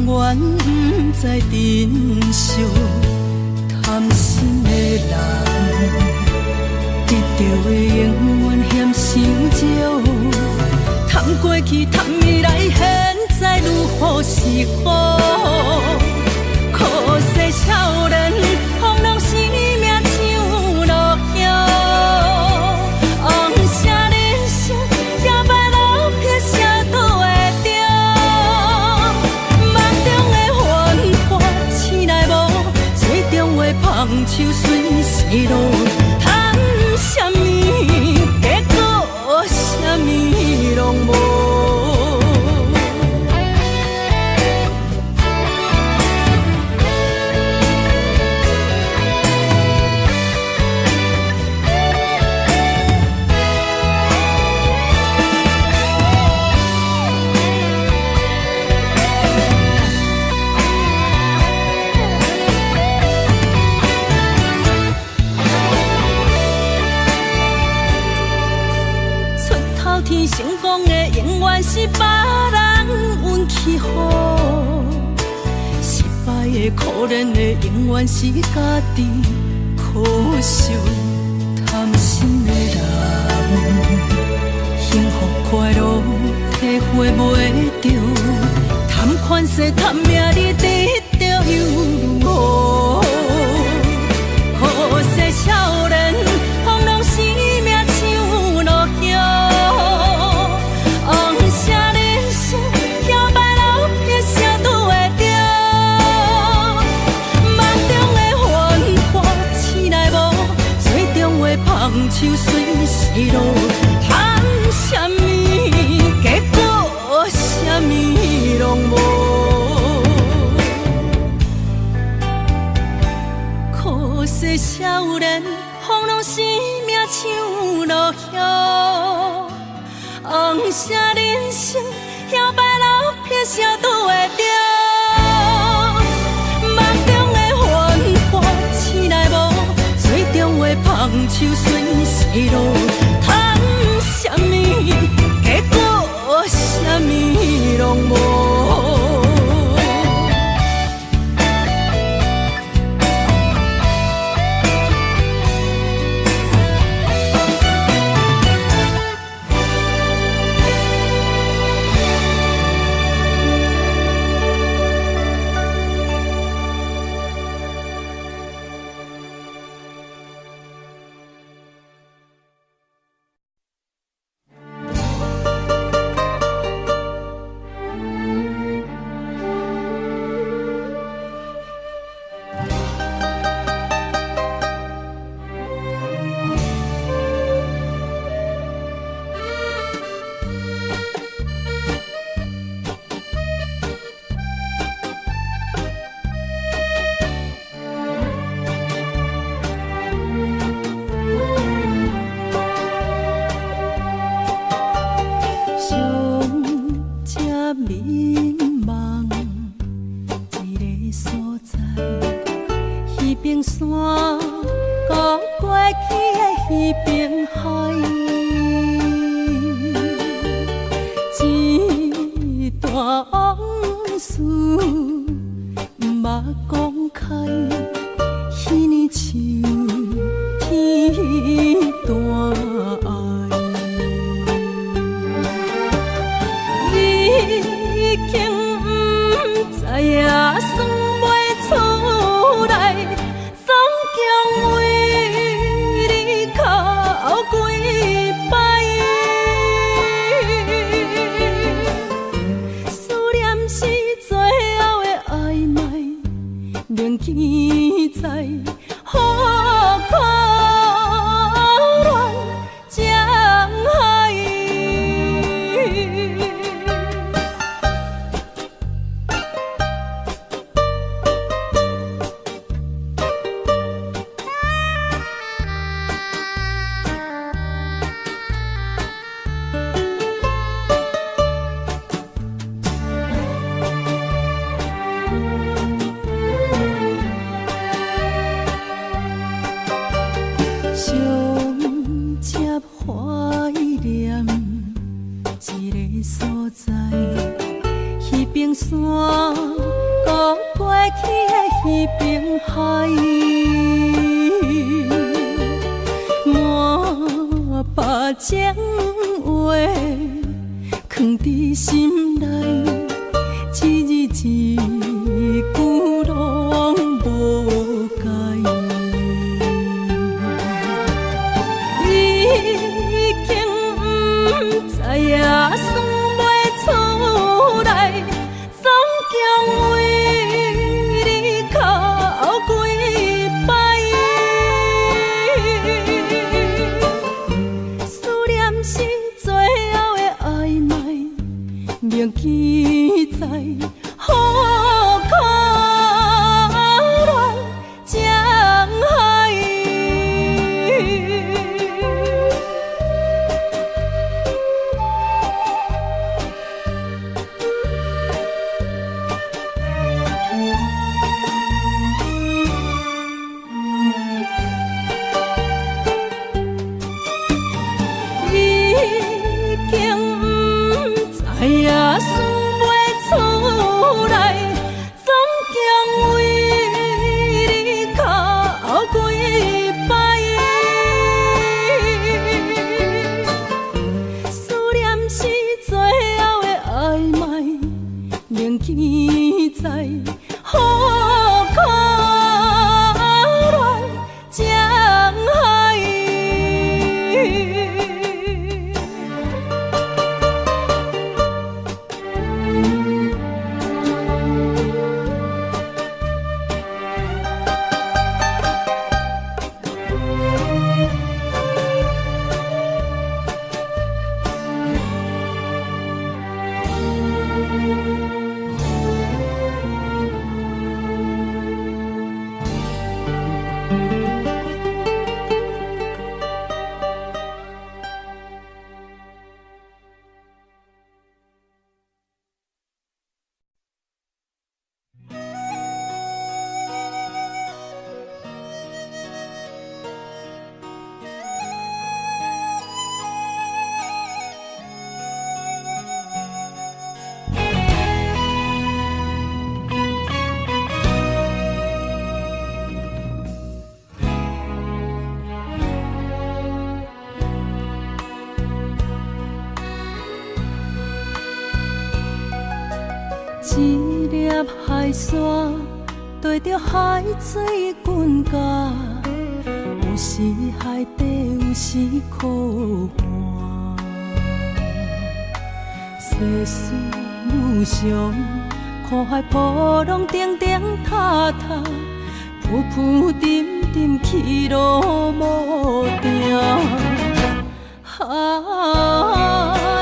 永遠毋知珍惜。貪心的人，得著的永遠嫌傷少。貪過去，貪未來，現在如何是好？可惜少年，放浪生命像落葉，紅啥人生，搖擺落魄，啥都會著。夢中的繁華，醒來無，水中的芳樹隨時落。貪啥物？結果啥物攏無。出頭天成功的永遠是別人運氣好，失敗的可憐的永遠是家己可惜。貪心的人，幸福快樂體會袂著，貪權勢貪名利得著又如何？可惜少年，放浪生命像落葉，紅啥人生，搖擺落魄，啥都會著。夢中的繁華，醒來無，水中的芳樹隨時落。貪啥物？結果啥物攏無。可惜少年，放浪生命像落葉，紅啥人生，搖擺落魄，啥都會著。夢中的繁華，醒來無，水中的芳樹隨時落。貪啥物？結果啥物攏無。上才迷茫一个所在，彼边山佮过去的彼边海，一段往事毋捌讲开，彼年秋天段爱。你已經毋知影算袂出來，總共為你哭幾擺。思念是最後的曖昧，銘記在好可情話，藏佇心內，一字一句攏無改。已經毋知影算袂出來，總共為你哭幾擺。思念是最後的曖昧，銘記在何可戀情海。已經毋知影算袂出來，總共為你哭幾擺。思念是最後的曖昧，銘記在何可戀情海。一粒海沙缀著海水滚甲，有時海底，有時苦旱。世事無常，看海波浪頂頂塌塌，浮浮沉沉起落無定。啊，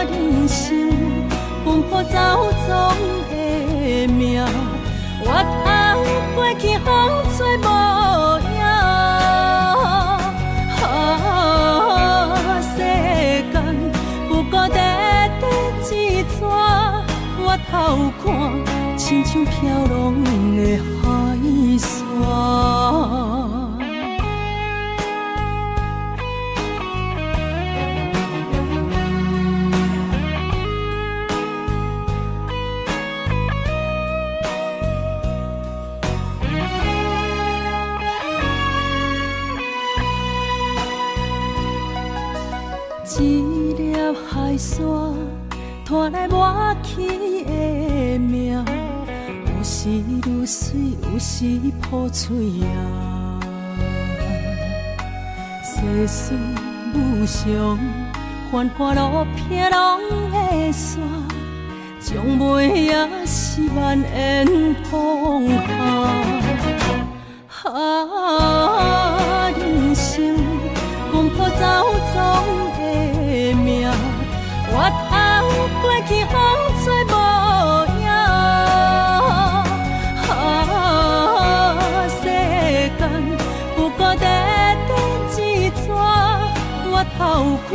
人生奔波走總會命，回頭過去風吹無影。啊，世間不過短短一逝，回頭看，親像飄浪的海沙。一粒海沙，拖來抹去的命，有時愈媠，有時破碎啊。世事無常，繁華落魄攏會散，終尾也是萬緣放下。啊，人生奔波走總會命，回頭過去風吹無影。啊，世間不過短短一逝，回頭看，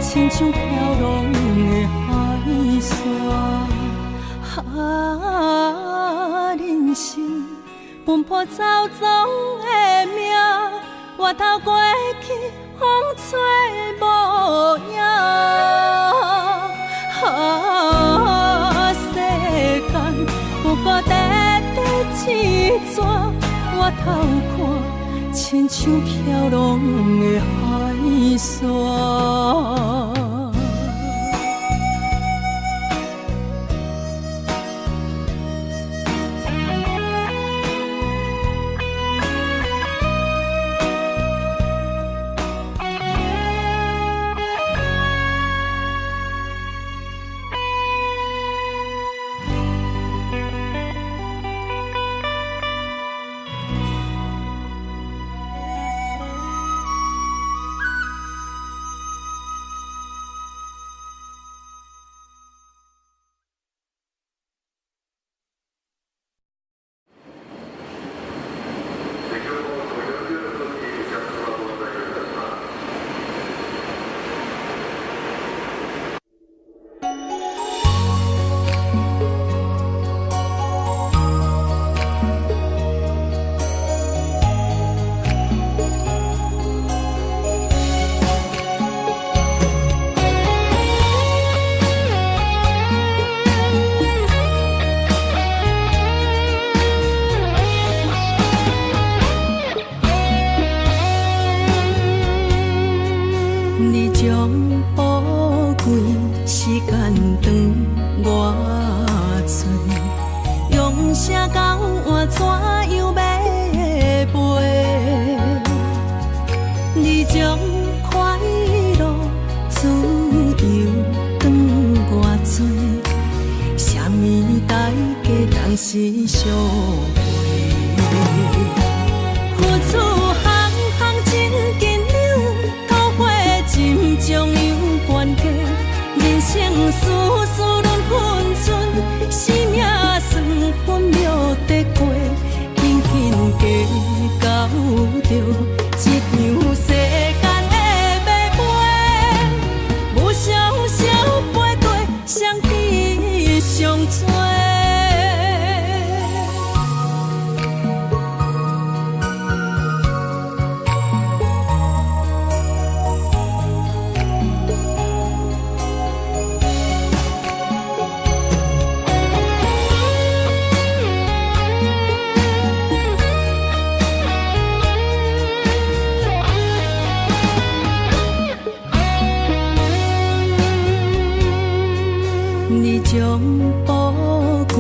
親像飄浪的海沙。啊，人生奔波走總會命，回頭過去風吹無影。啊，世間不過短短一逝，回頭看，親像飄浪的海沙。你將寶貴時間當偌濟，用啥交換怎樣欲賠？你將快樂自由當偌濟，啥物代價當時相賠？付出項項真斤兩，桃花針將有懸低，人生事事論分寸，生命算分秒得過，斤斤計較著這場世間的買賣，無常相陪對，相知相多。你將寶貴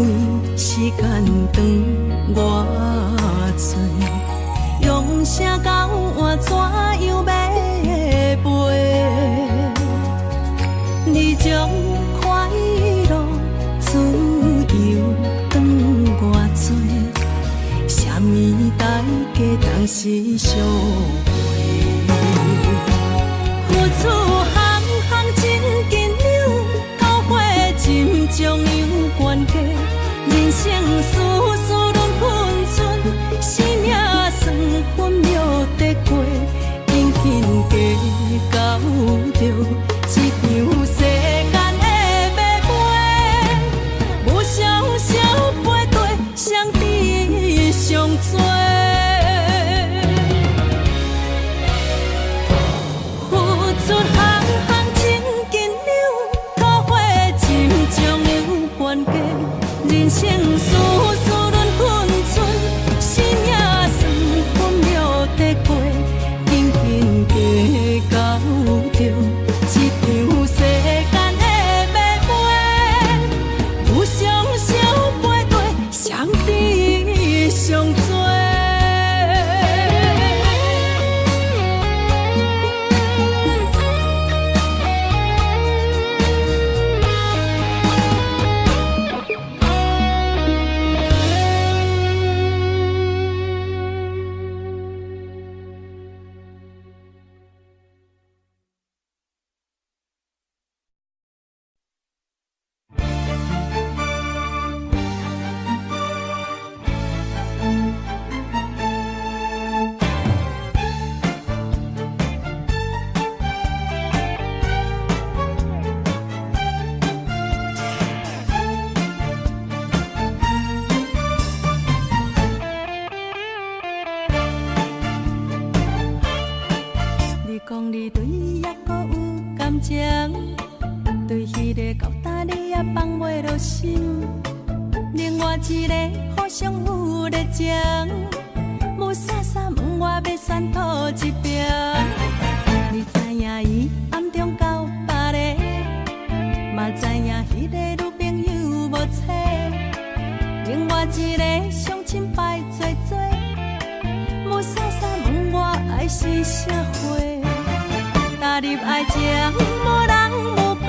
時間當偌濟，用啥交換怎樣欲賠？你將快樂自由當偌濟，啥物代價當時相賠？付出項項真斤兩，桃花針將有懸低，人生事事論分寸，生命算分秒得過，斤斤計較著這場世間的買賣，無常相陪對，相知相多。付出項項真斤兩，桃花針將有懸低，人生事事論分寸，生命算分秒得過，斤斤計較著這場世間的買賣，無常相陪對，相知相多。你講你對伊猶閣有感情，對彼个到今你也放袂落心。另外一個互相有熱情，霧沙沙問我欲選佗一爿。你知影伊暗中交別个，嘛知影彼个女朋友無揣。另外一個相親排做做，霧沙沙問我愛是啥貨？踏入愛情無人無辜，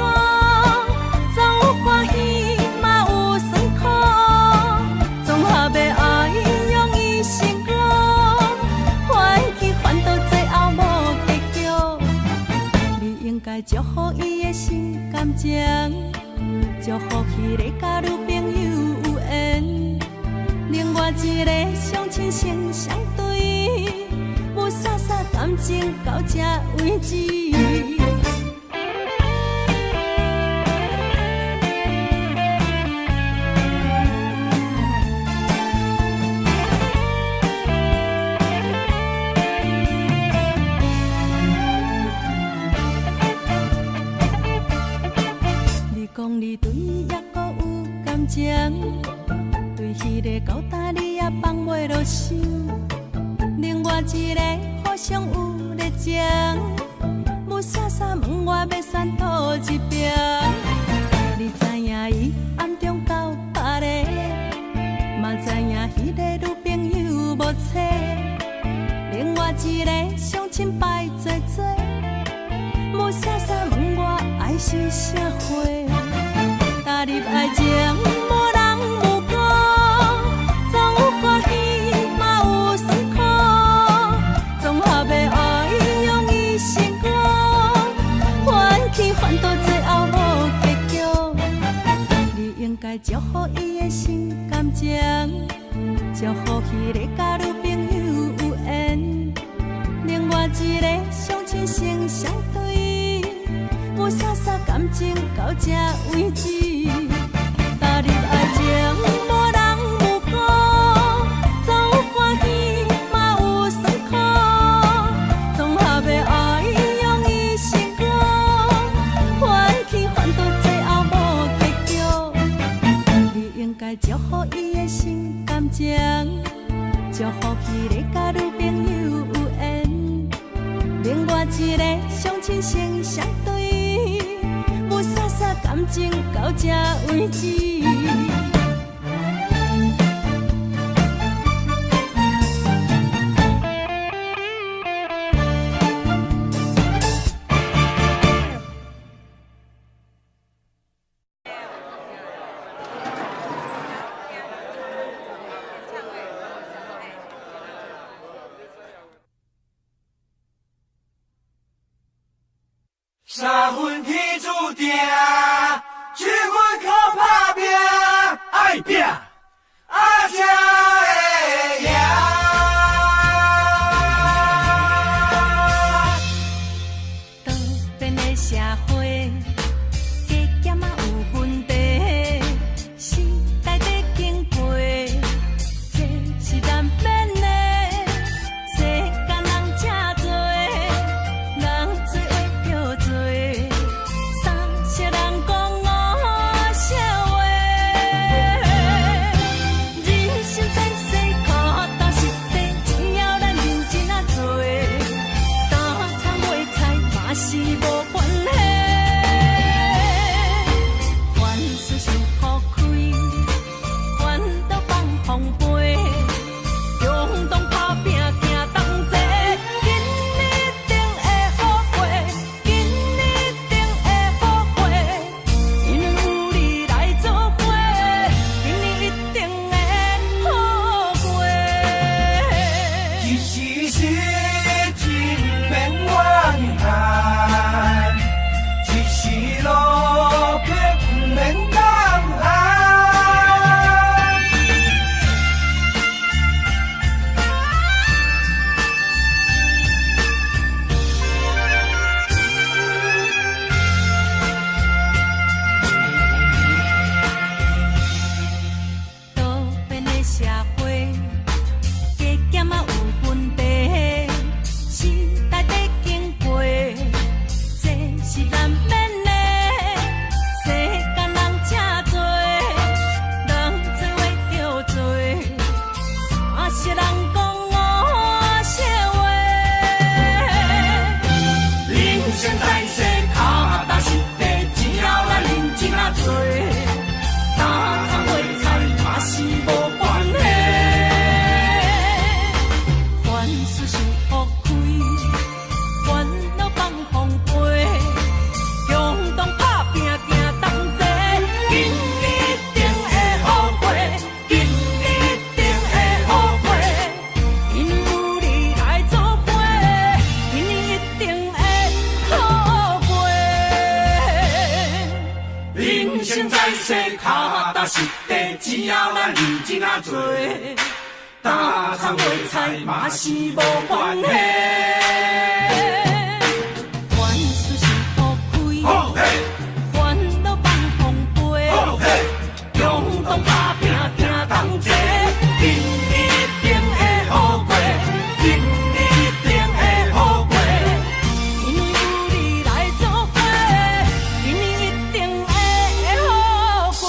總有歡喜嘛有酸苦，綜合的愛容易成功，歡喜煩到最後無結局。你應該祝福伊的新感情，祝福彼个佮女朋友有緣。另外一個相親成相對，霧沙沙感情到這為止。你講你對伊猶閣有感情，對彼个到今你也放袂落心。另外一個互相有熱情，霧沙沙是社會，踏入愛情無人無辜，總有歡喜嘛有酸苦，綜合的愛容易成功，歡喜煩到最後無結局。你應該祝福伊的新感情，祝福彼个佮女朋友有緣。另外一个相親成相對，霧沙沙感情到這為止。踏入愛情無人無辜，總有歡喜嘛有酸苦，綜合的愛容易成功，歡喜煩到最後無結局。你應該祝福伊的新感情，祝福彼个佮女朋友有緣。另外一個相親成相對，霧沙沙感情到這為止。三分天注定，一分靠打拼，愛拼啊才會贏。多變的社會，加減仔有問題，時代在經過，這是難免的。世間人這濟，人做話著濟，三色人講五色話。人生在世，跤踏實地，只要咱認真仔做，擔蔥賣菜嘛是無關係。凡事想予開，煩惱放風飛，共同打拼行同齊，今年一定會好過，今年一定會好過，因為有你來做伙，今年一定會好過。一時失志毋免怨嘆，一時落魄毋免膽寒。多變的社會，加減仔有問題，時代在經過，這是難免的。世間人這濟，人做話著濟，三色人講五色話。人生在世，跤踏實地，只要咱認真仔做，擔蔥賣菜嘛是無關係。凡事想予開，煩惱放風飛，共同打拼行同齊，今年一定會好過，今年一定會好過。因為有你來做伙，今年一定會好過。人生在世，跤踏實地，只要咱認真仔做，擔蔥賣菜嘛是無關係。凡事想予開，好嘿，煩惱放風飛，好嘿，共同打拼行同齊，今年一定會好過，今年一定會好過。因為有你來做伙，今年一定會好過。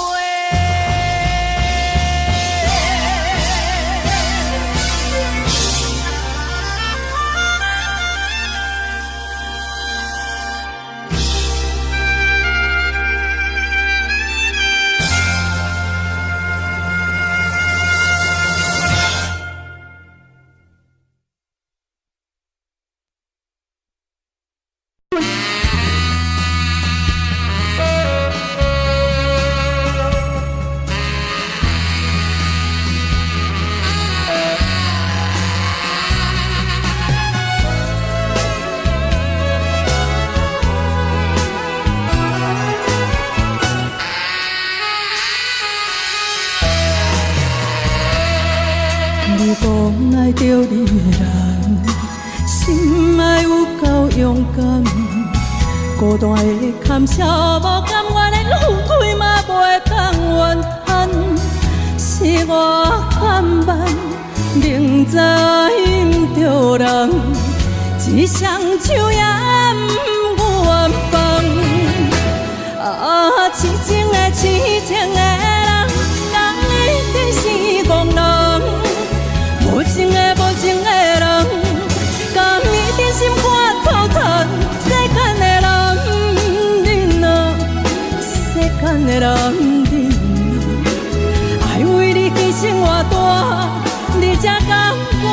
孤單的含笑，無甘願連分開嘛袂當怨嘆，是我較慢，明知愛毋著人，一雙手也毋願放。啊，痴情的痴情的人，人一定是戇人，無情的無情的人，甘一定心肝粗殘。世間的男人啊，世間的男人啊，愛為你犧牲偌大，你才甘願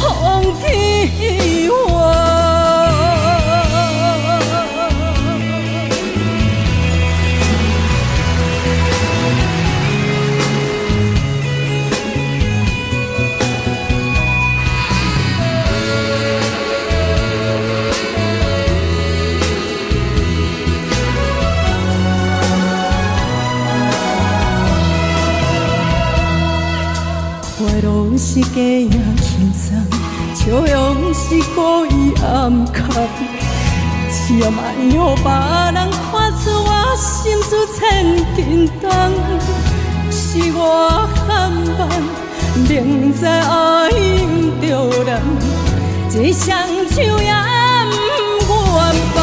放棄我。快樂是假影輕鬆，笑容是故意暗藏。只要莫予別人看出我心事千斤重，是我較慢，明知愛毋著人，一雙手也毋願放。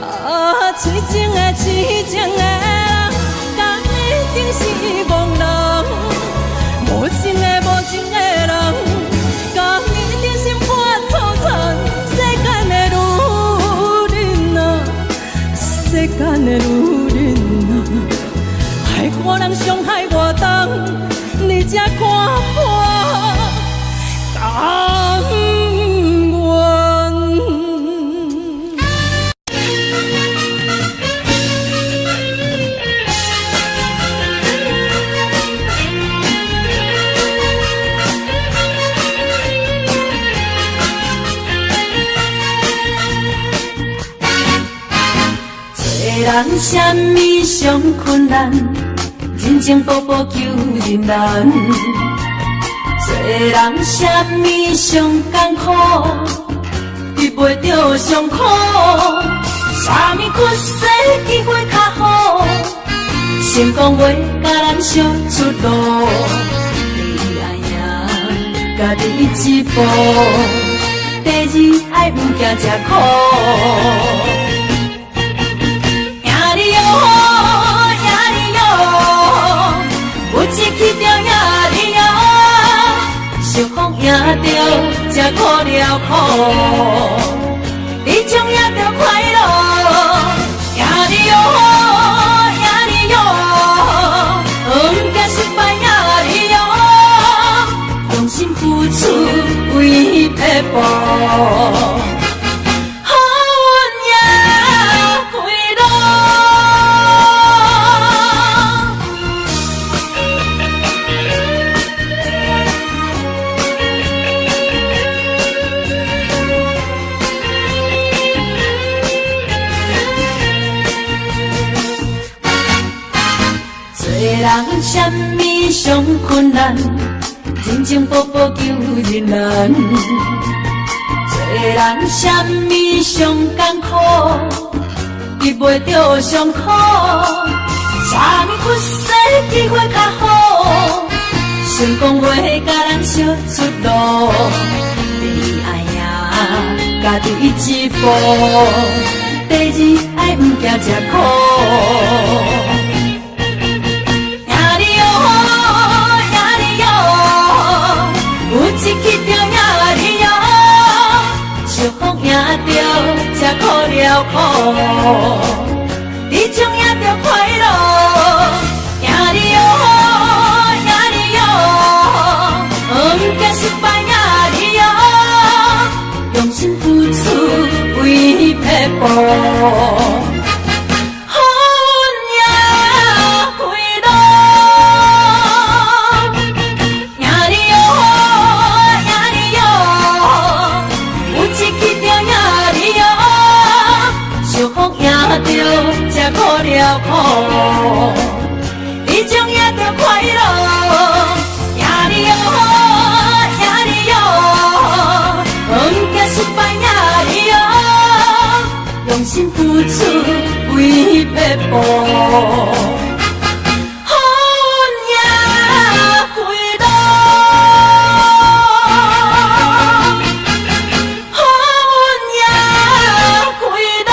啊，痴情的痴情的人，敢一定是戇人。無情的無情的人，甘一定心肝粗殘。世間的女人啊，世間的女人啊，愛予人傷害偌重，你才看破甘願。做人啥物上困難？人情步步求人難。做人啥物上艱苦？得袂著上苦。啥物屈世機會較好？成功袂共人相出路。第一愛贏家己一步，第二愛毋驚吃苦。贏你喲，贏你喲，有志氣就贏你喲，想講贏著才苦了苦，你將贏著快樂。贏你喲，贏你喲，毋驚失敗贏你喲，用心付出為撇步。做人啥物上困難？人情步步求人難。做人啥物上艱苦？得袂著上苦。啥物屈世機會較好？成功袂共人相出路。第一愛贏家己一步，第二愛毋驚吃苦。有志氣就贏你喲，想講贏著才苦了苦，你將贏著快樂。贏你喲，贏你喲，毋驚失敗贏你喲，用心付出為撇步。才苦了苦，你將贏著快樂。贏你喲，贏你喲，毋驚失敗贏你喲，出為撇步。予阮贏幾多？予阮贏幾多？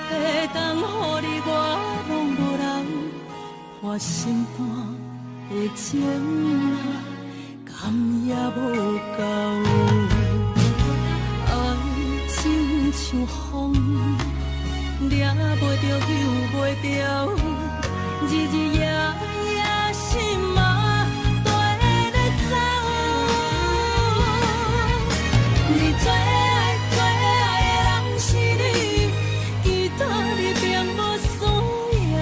會當予你我攏無人，破心肝的情啊，敢也無夠？愛親像風，掠袂著，救袂著，日日夜夜心嘛綴咧走。你最愛最愛的人是你，其他你並無需要。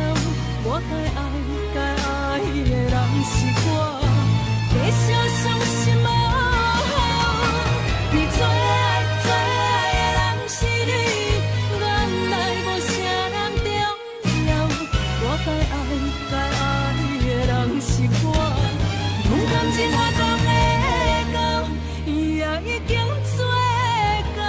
我該愛該愛的人是我，繼續傷心無效。你最愛最愛的人是你，原來無啥人重要。我該愛該愛的人是我，論感情我講會到，也已經做到。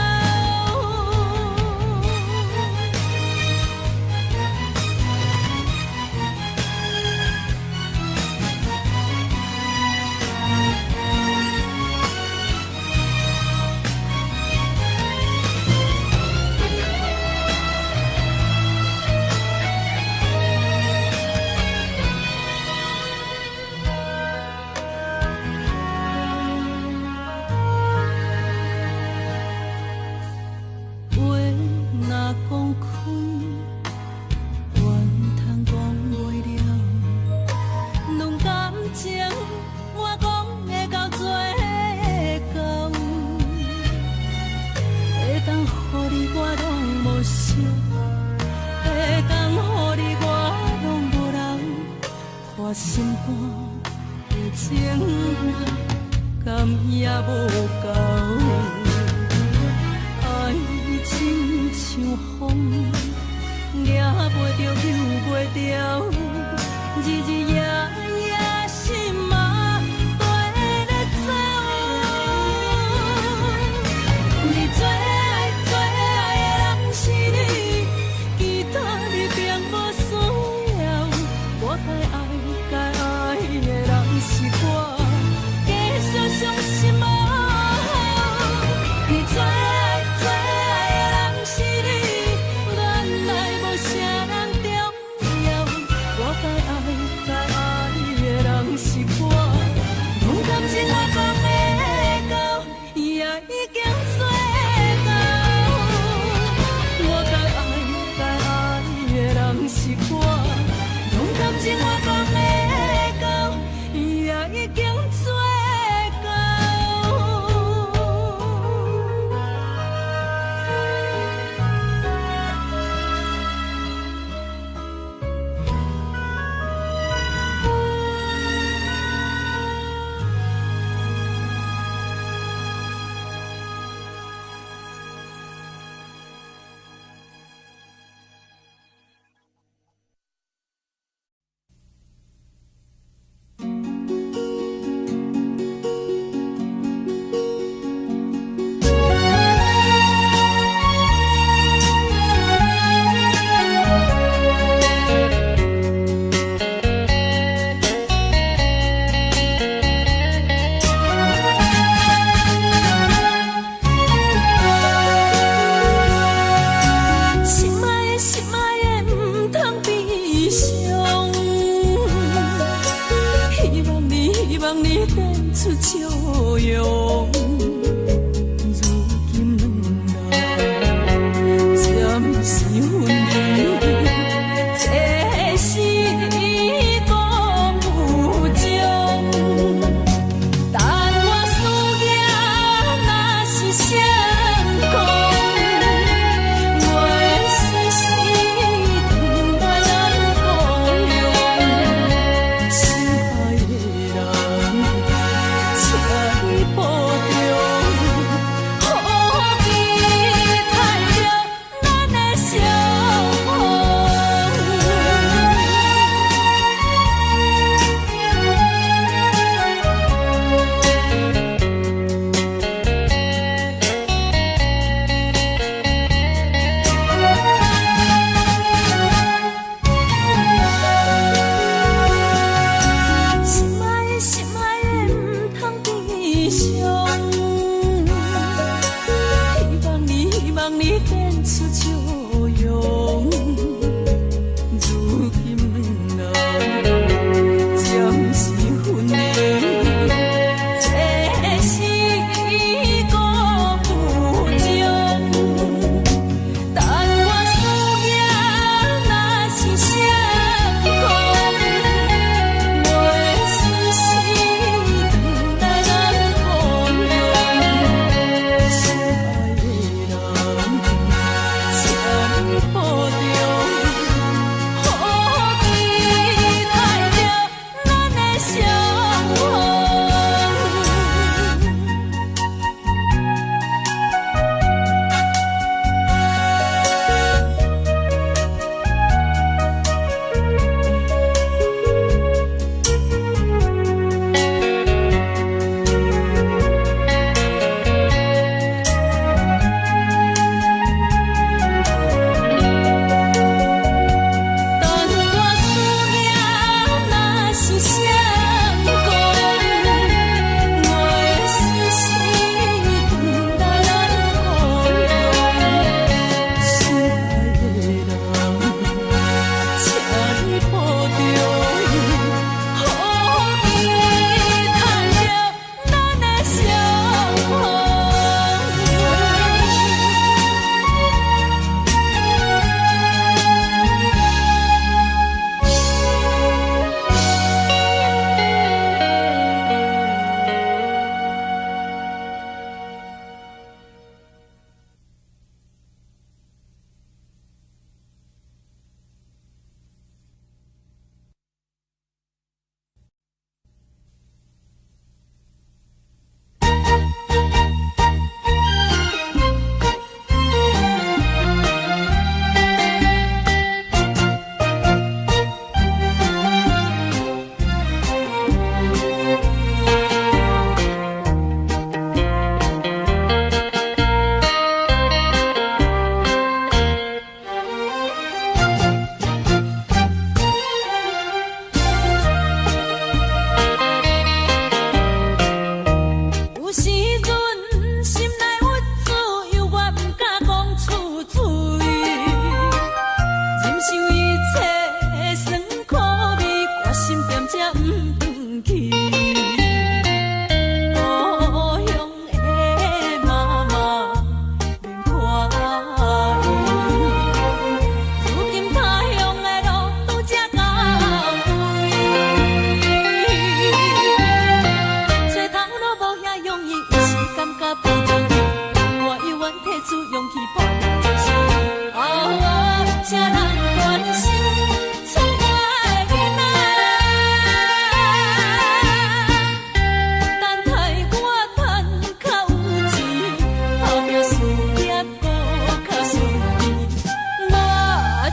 話若講開，怨嘆講袂了。論感情，我講會到做到。會當予你我攏無惜，會當予你我攏無人，破心肝的情啊，敢也無夠？愛親像風，掠袂著，救袂著，日日夜夜心嘛綴咧走。你最愛最愛的人是你，其他你並無需要。我該愛該愛的人是我，繼續傷心無效。你最愛最愛的人是你，原來無啥人重要。我該愛該愛的人是我，論感情我講會到，也已經做到。我該愛該愛的人是我，論感情我講會到，也已經做到。心愛的，心愛的，毋通悲傷。希望你，希望你展出笑容。如今兩人暫時分離，這是講有情。但願事業若是成功，願時時轉來咱故鄉。心愛的人，請你保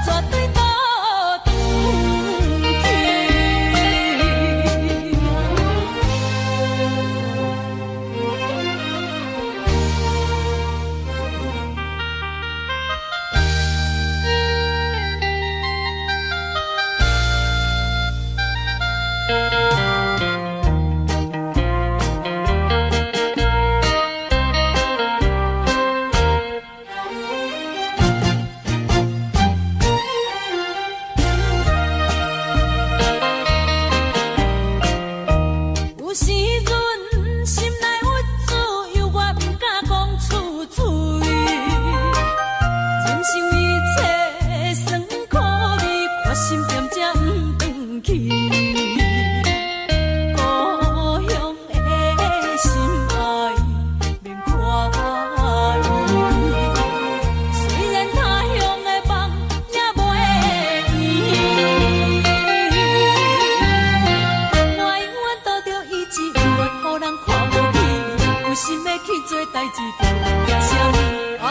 絕對倒轉去。有時陣心內鬱卒，猶原毋敢講出嘴。人生一切酸苦味，決心踮這毋轉去。故鄉的心愛免懷疑，雖然他鄉的夢也袂圓。我永遠倒著伊只永遠予人看無起，有心欲去做代誌，著驚啥物？啊，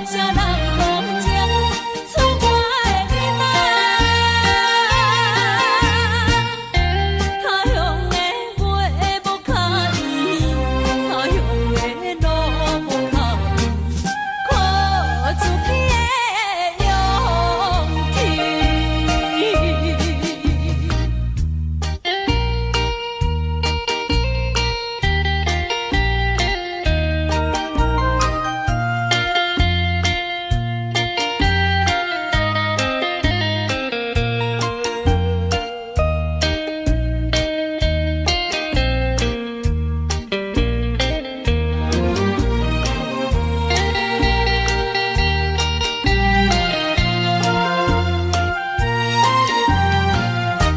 啥人同情出我的囡仔？他鄉的月無較圓，他鄉的路無較平，靠出去的勇氣。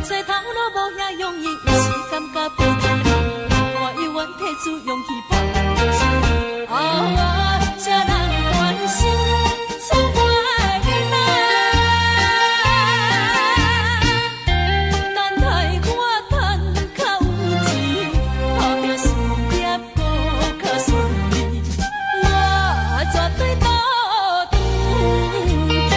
找頭路無遐容易，有時感覺無在意。我猶原提出勇氣搏做生意。啊，啥人關心出我的囡仔？等待我趁較有錢，打拼事業閣較順利，我絕對倒轉去。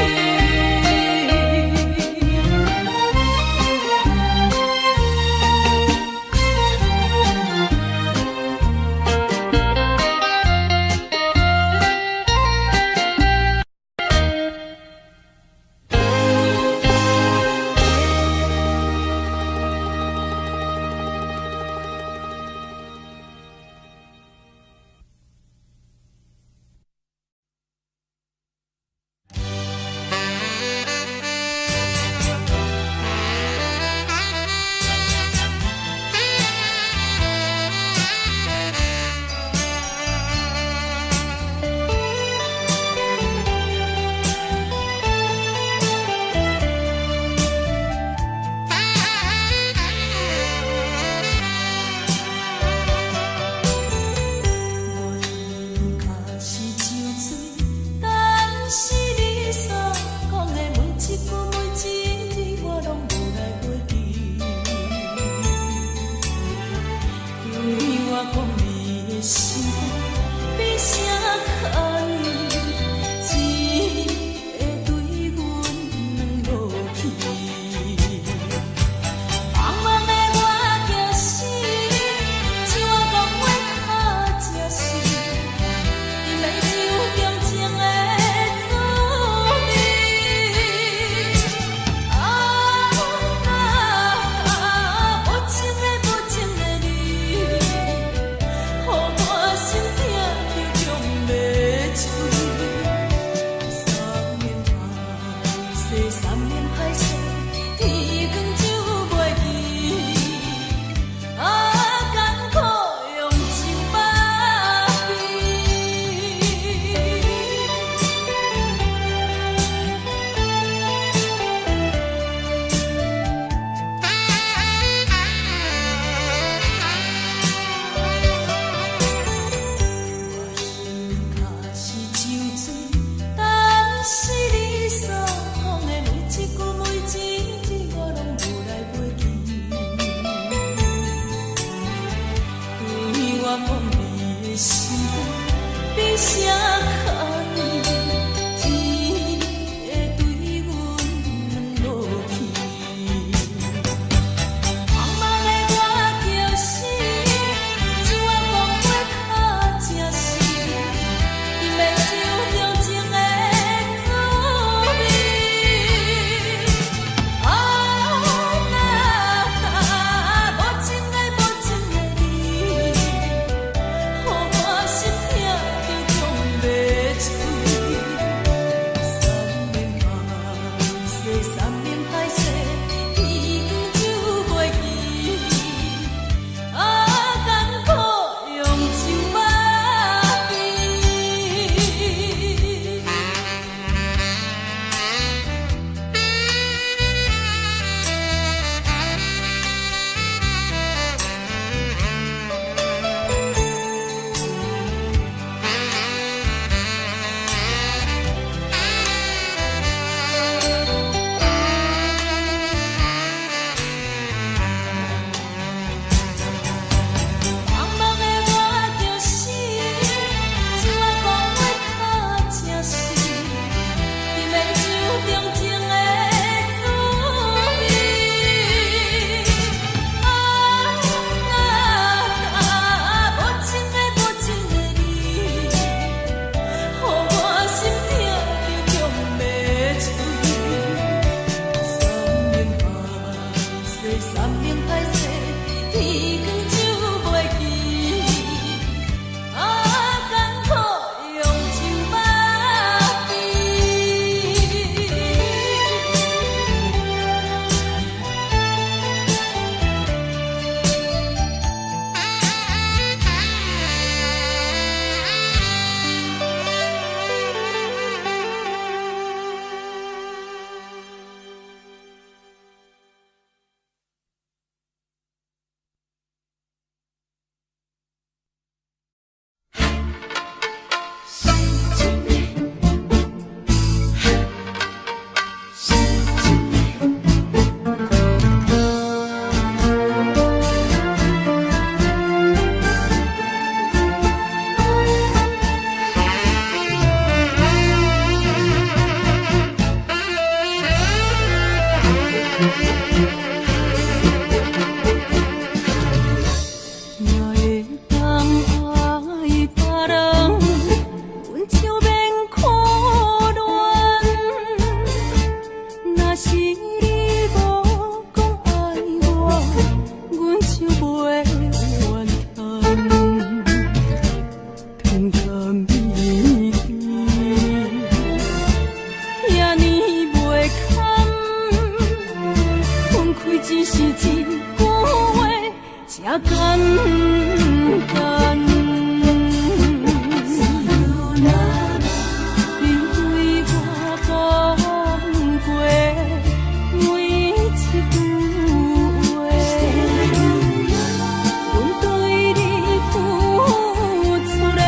我彼較是酒醉，但是你所講的每一句每一字，我攏無來袂記。對我講你的心肝比啥較軟，只會對阮軟落去。茫茫的我驚死，像我講話較誠實，甜美酒中情的滋味。啊啊，無情的無情的你，予我心痛得強欲碎。三面歹勢，三面歹勢，天光就袂記。啊，艱苦用酒把比。我彼較是酒醉，但是你所講的每一句每一字，我攏若會當愛別人，阮就免苦戀。若是你無講愛我，阮就袂怨嘆。糖甲蜜甜，遐呢袂堪，分開只是一句話，這簡單。你對我講過每一句話，阮對你付出的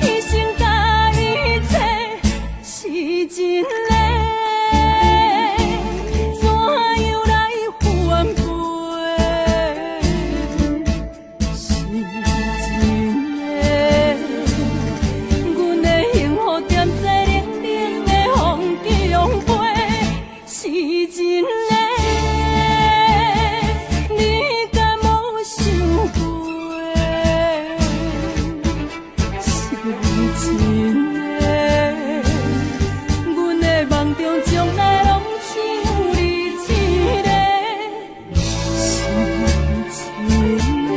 犧牲佮一切是真的，怎樣來反背？是真的，阮的幸福踮這冷冷的風中飛，是真的，你敢無想過？是真的，阮的夢中從來攏只有你一个，是真的。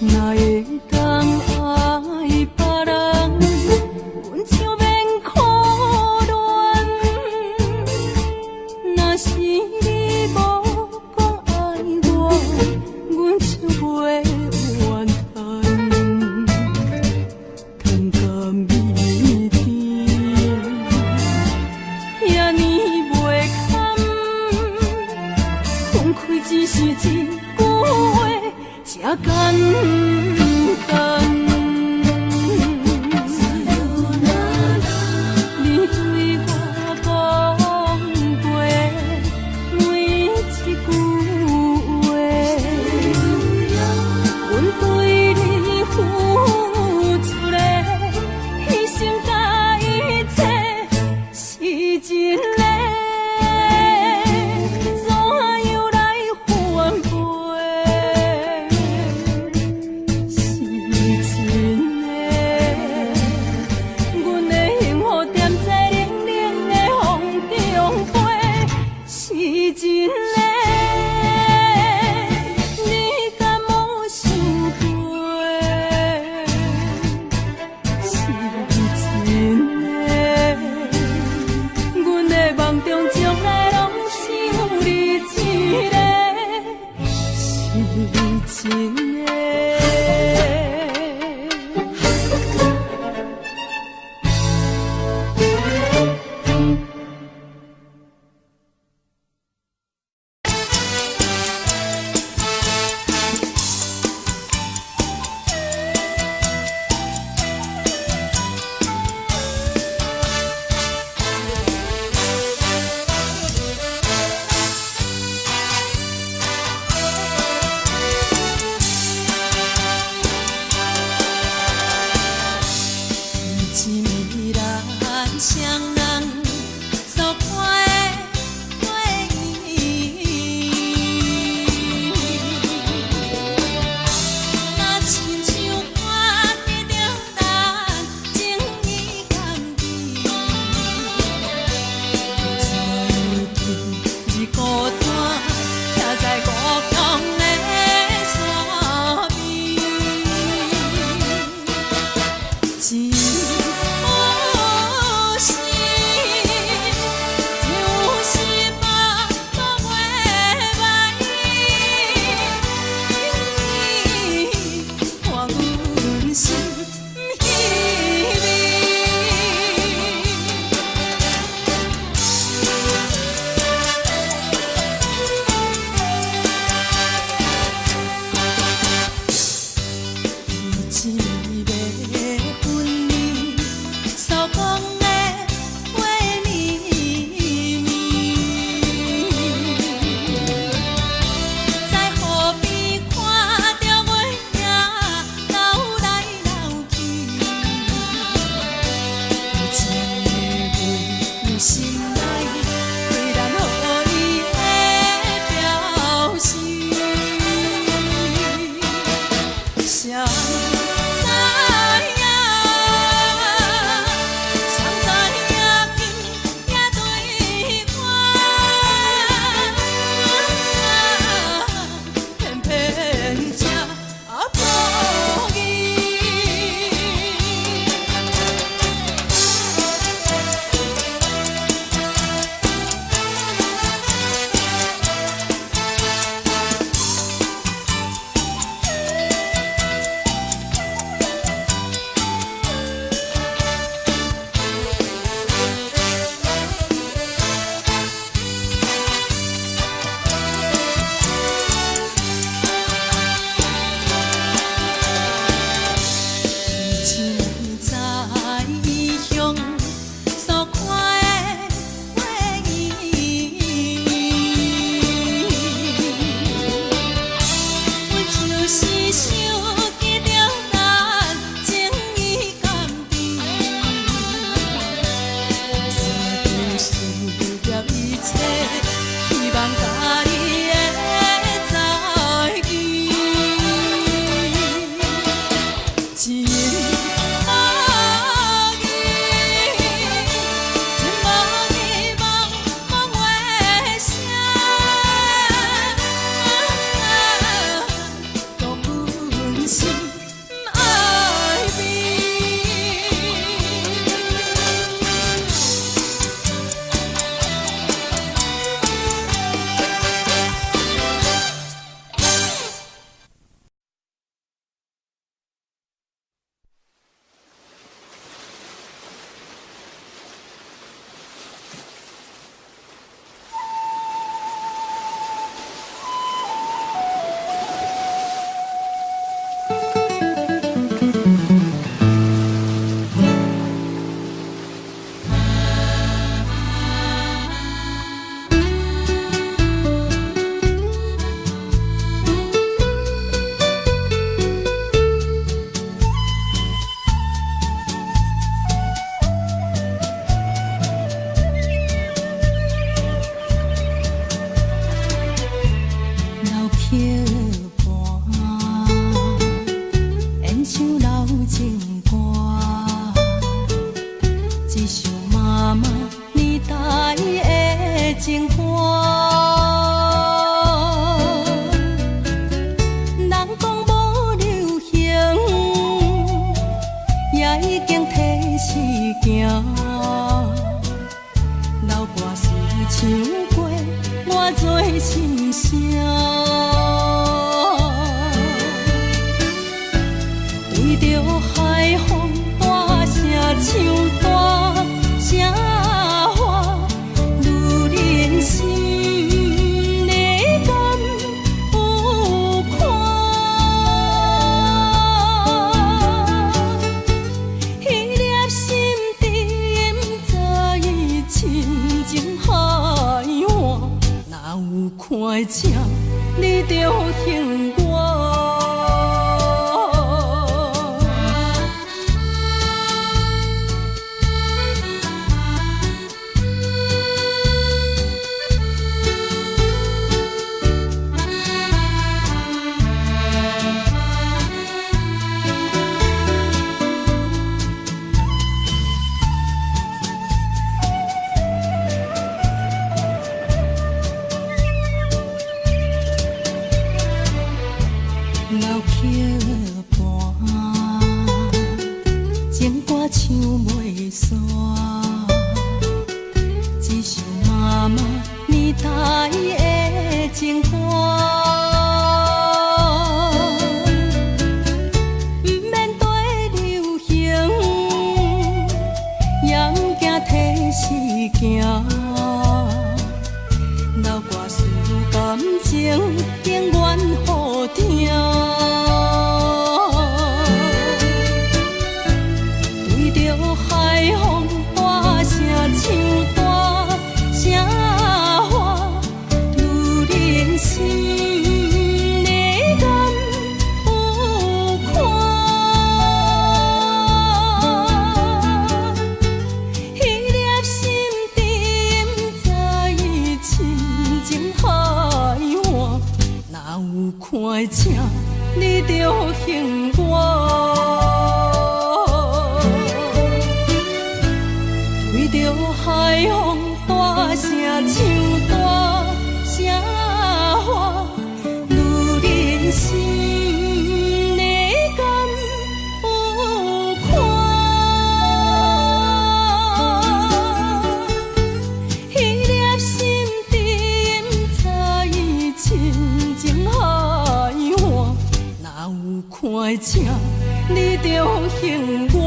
若會當愛別人，阮就免苦戀。若是你無講愛我，阮就袂怨嘆。糖佮蜜甜，遐呢袂堪，分開只是一句話，這簡單。你對我講過每一句話，阮對你付出的犧牲佮一切是真的，怎樣來反背？是真的，阮的幸福踮這冷冷的風中飛，是真的，你敢無想過？是真的，阮的夢中從來攏只有你一個，是真的。一暝双人所看的月圆，若亲像看得著咱情意甘甜，最近日孤單，徛在故鄉的山邊。一已經提示行，老歌词唱過，我做心聲。對著海風大聲唱大聲喊，女人心你敢有看？彼粒心沉在深情海岸，若有看請你著還我。老曲伴，情歌唱袂煞，一首妈妈年代的情歌。毋免缀流行，也毋惊提示行。老歌词感情永远好听。对著海风大声唱大声喊，女人心你敢有看？彼粒心沉在深情海岸，若有看請你著還我。對著海風大聲唱大聲喊，女人心你敢有看？彼粒心沉在深情海岸，若有看請你著還我。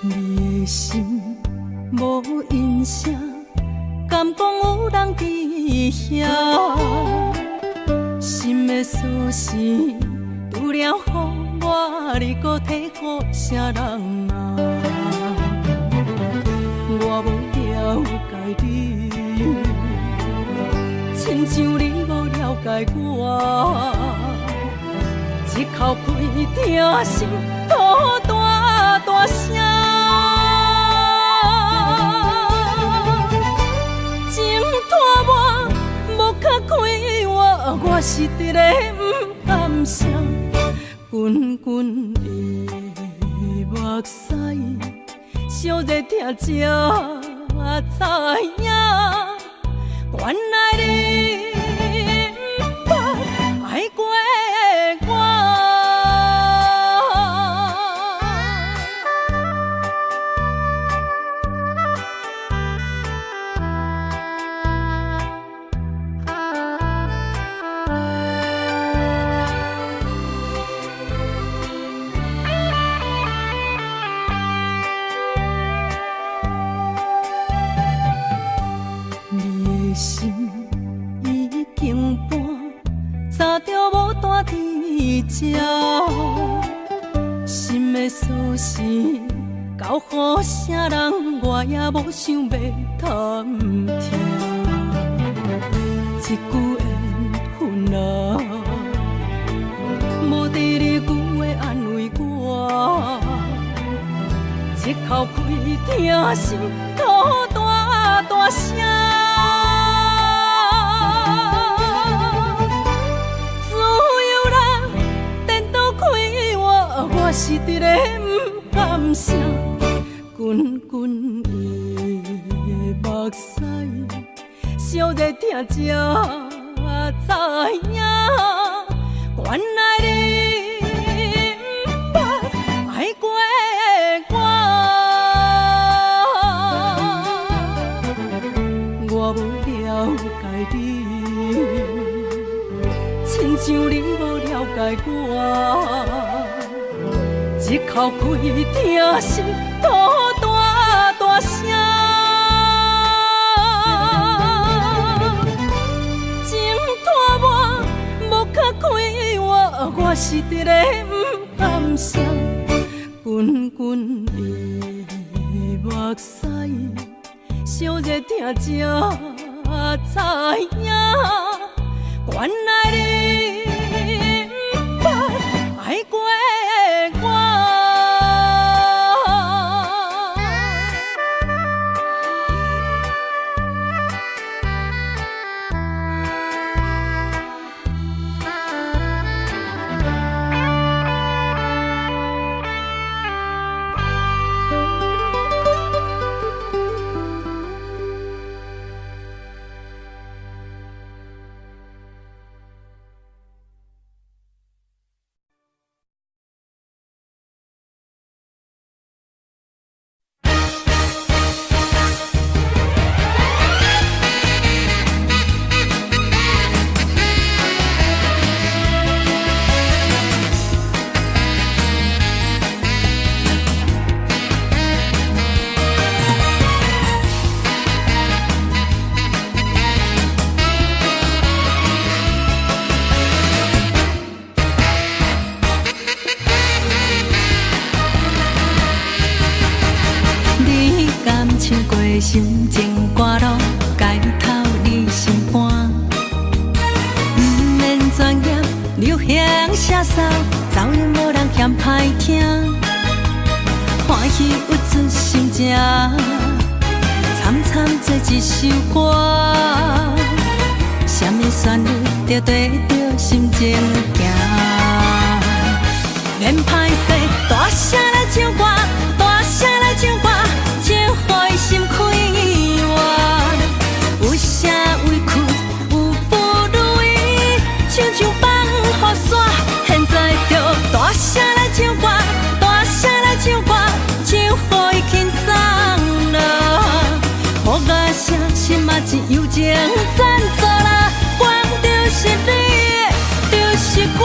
你的心無音聲，敢講有人佇遐？心的鎖匙除了予我，你閣提予啥人啊？我無了解你，親像你無了解我。一口氣疼心吐大大聲。情拖我無較快活，我是伫咧毋甘声，滚滚的目屎，烧热疼才知影，原來你毋捌愛過我。佇這，心的鎖匙交予啥人，我也無想欲探聽。這句緣分啊，無第二句話安慰我，一口氣疼心吐大大聲。自由人顛倒快活，我是佇咧毋甘啥，滾滾的目屎，燒熱疼才知影，原來你毋捌愛過我，我無了解你，親像你無了解我，一口氣疼心吐大大聲。情拖磨無較快活，我是佇咧毋甘啥，滾滾的目屎，燒熱疼才知影，原來你毋捌愛過我。你敢唱过心情歌路，解透你心肝？毋免专业，流行写骚，噪音无人嫌歹听。欢喜郁卒心情，惨惨做一首歌。啥物旋律就对著心情行。免歹势，大声来唱歌，大声来唱歌，唱予伊心快活。有啥委屈，有不如意，唱唱放予煞。現在就大聲來唱歌，大聲來唱歌，唱予伊輕鬆啦。予我聲心仔自由情振作啦，管就是你，就是我。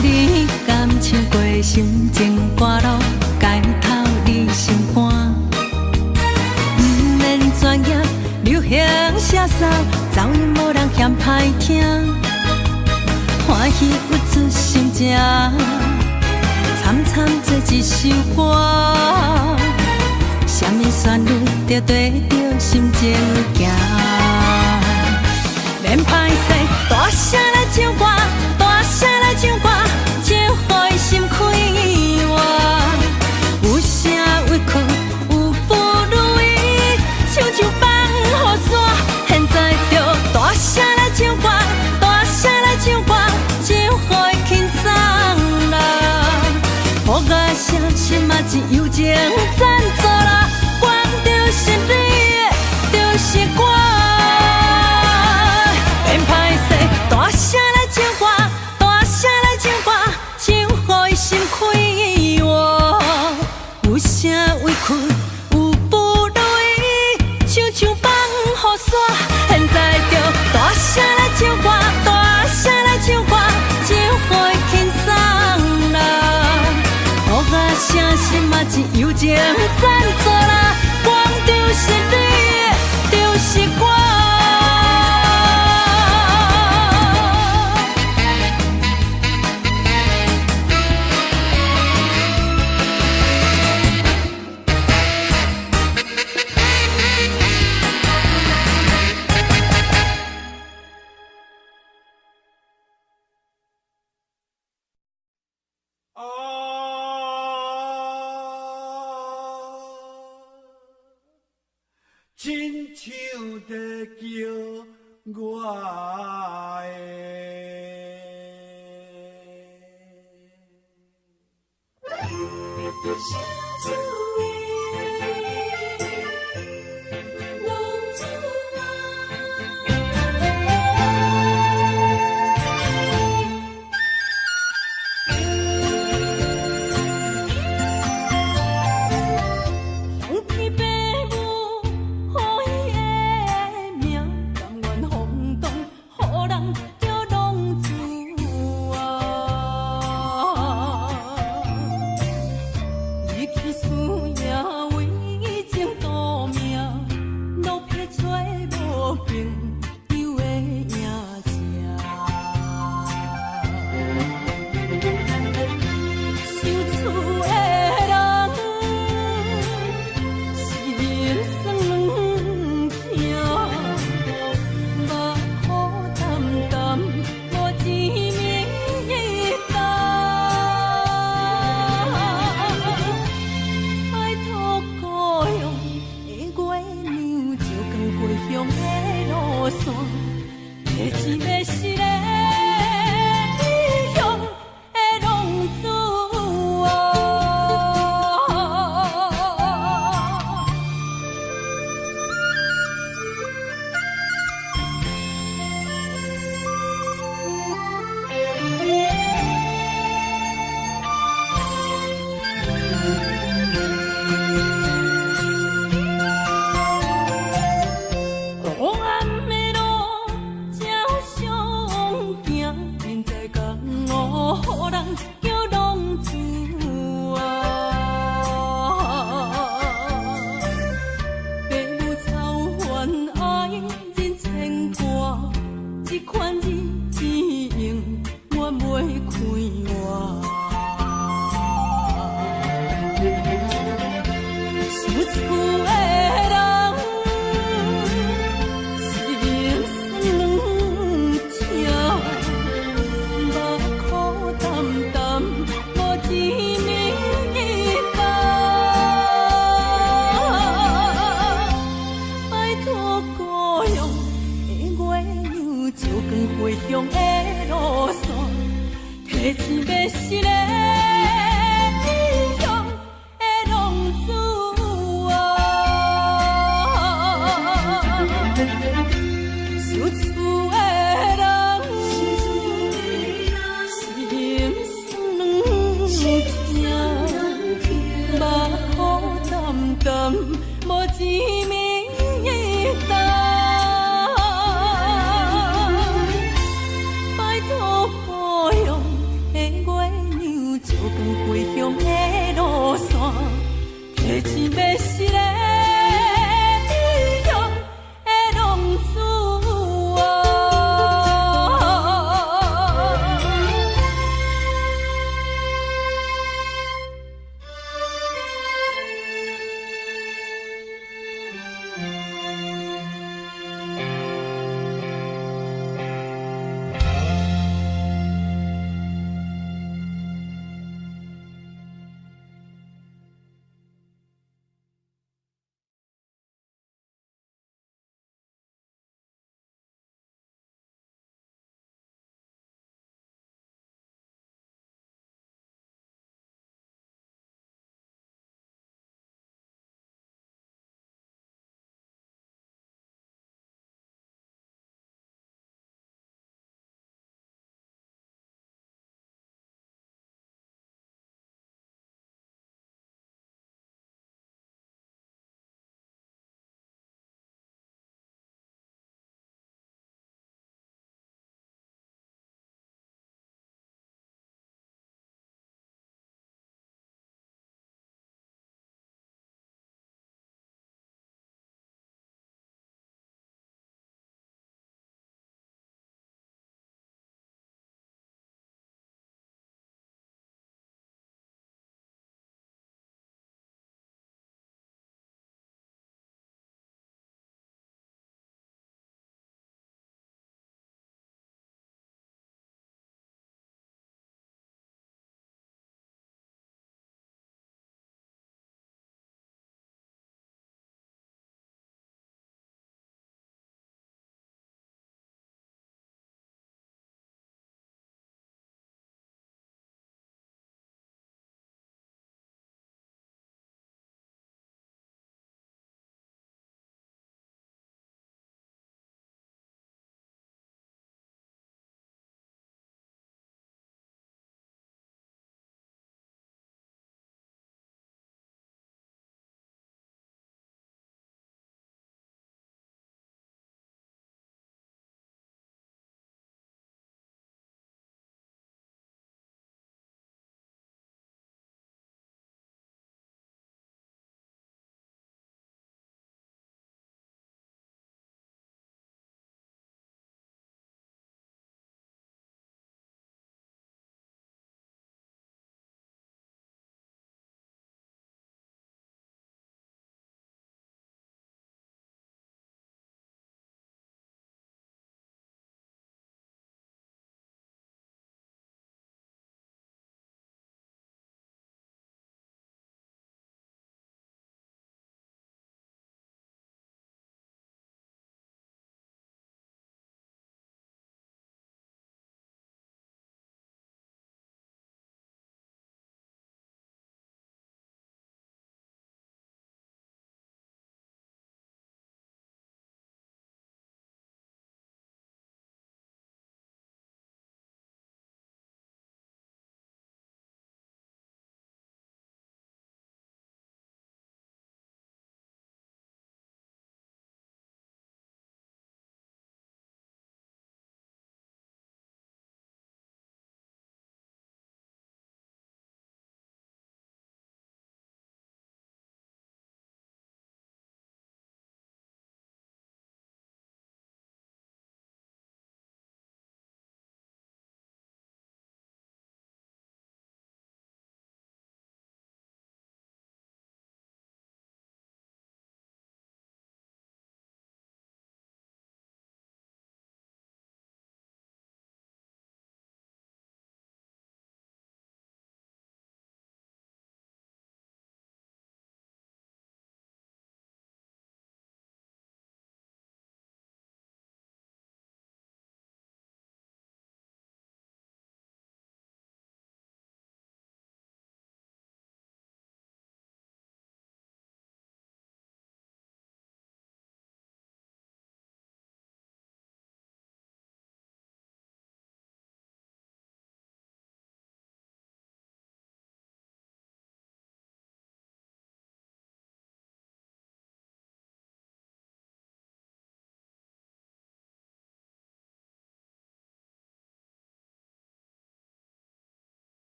你敢唱過心情歌路，解透你心肝？毋免專業，流行寫騷，噪音無人嫌歹聽。歡喜鬱卒心情，慘慘做一首歌。啥物旋律就對著心情行。免歹勢，大聲來唱歌，大聲來唱歌，唱予伊心快活。有啥委屈，有不如意，唱唱放予煞。現在就大聲來唱歌，大聲來唱歌，唱予伊輕鬆啦。予我聲心仔自由情振作啦，管就是你，就是我。免歹勢，大聲來唱歌，大聲來唱歌，唱予伊心快活。有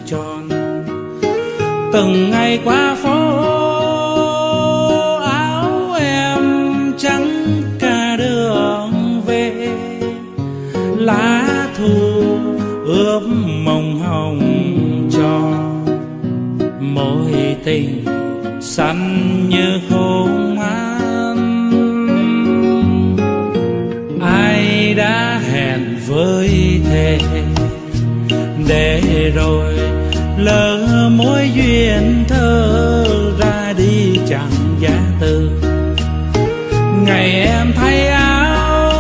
Tròn. Từng ngày qua phố, áo em trắng cả đường về, lá thu ướp mộng hồng tròn, mối tình xanh như khôn an. Ai đã hẹn với thề để rồi lỡ mối duyên thơ, ra đi chẳng giã từ. Ngày em thay áo,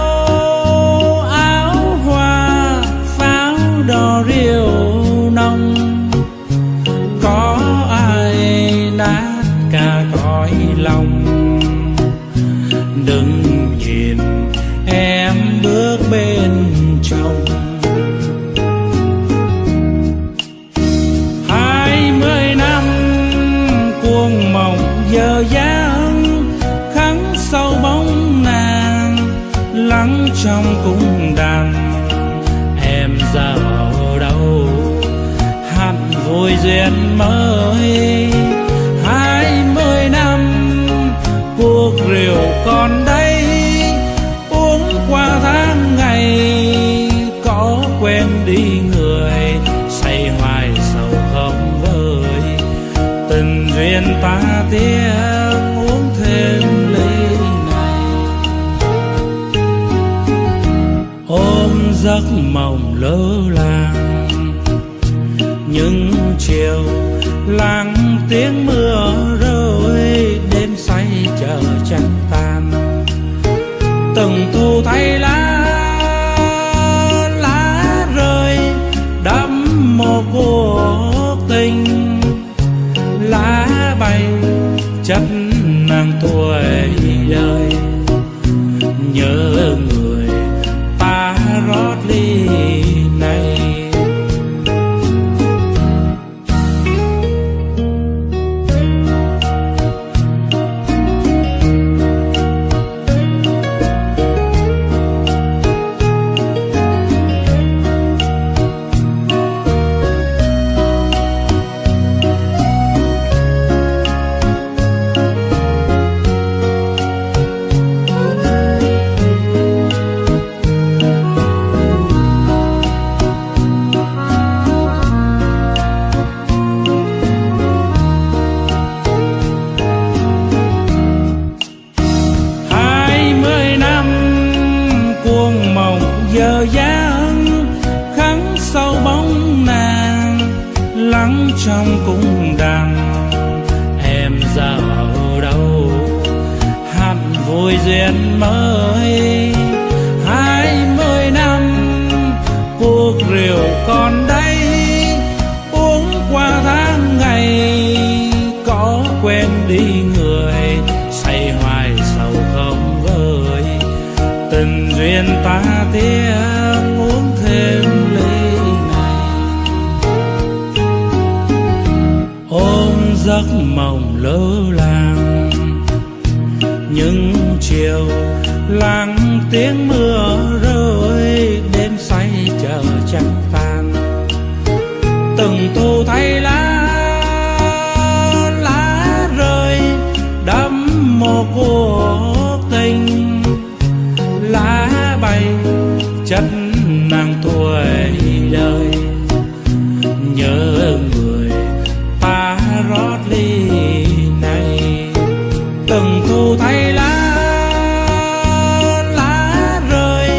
áo hoa pháo đỏ rượu nồng, có ai nát cả cõi lòng. Đừng nhìn em bước bên chồng. 20 năm cuồng mộng giờ dáng, khắc sâu bóng nàng lắng trong cung đàn. Em giờ ở đâu, hạnh vui duyên mới. 20 năm cuộc rượu còn đây, uống qua tháng ngày có quên đi người, say hoài sầu không vơi. Tình duyên ta tiếc, uống thêm ly này, ôm giấc mộng lơ làng. Những chiều lắng tiếng mưa rơi, đêm say chờ trăng tàn. Từng thu thay lá, lá rơi đắm một cuộc tình, lá bay chất nàng tuổi đời, nhớ người ta rót ly này. 20 năm cuồng mộng giờ dáng, khắc sâu bóng nàng lắng trong cung đàn. Em giờ ở đâu, hạnh vui duyên mới. 20 năm cuộc rượu còn đây, uống qua tháng ngày có quên đi người, say hoài sầu không vơi. Tình duyên ta tiếc, uống thêm ly này, ôm giấc mộng lơ làng. Những chiều lắng tiếng mưa rơi, đêm say chờ trăng tàn. Từng thu thay lá, lá rơi đắm một cuộc tình, lá bay chất nàng tuổi đời, nhớ người ta rót ly này. Từng thu thay lá, lá rơi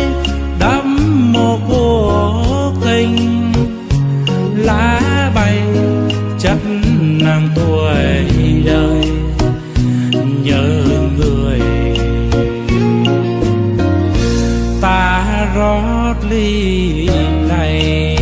đắm một cuộc tình, lá bay chất nàng tuổi đời, nhớ người ta rót ly này.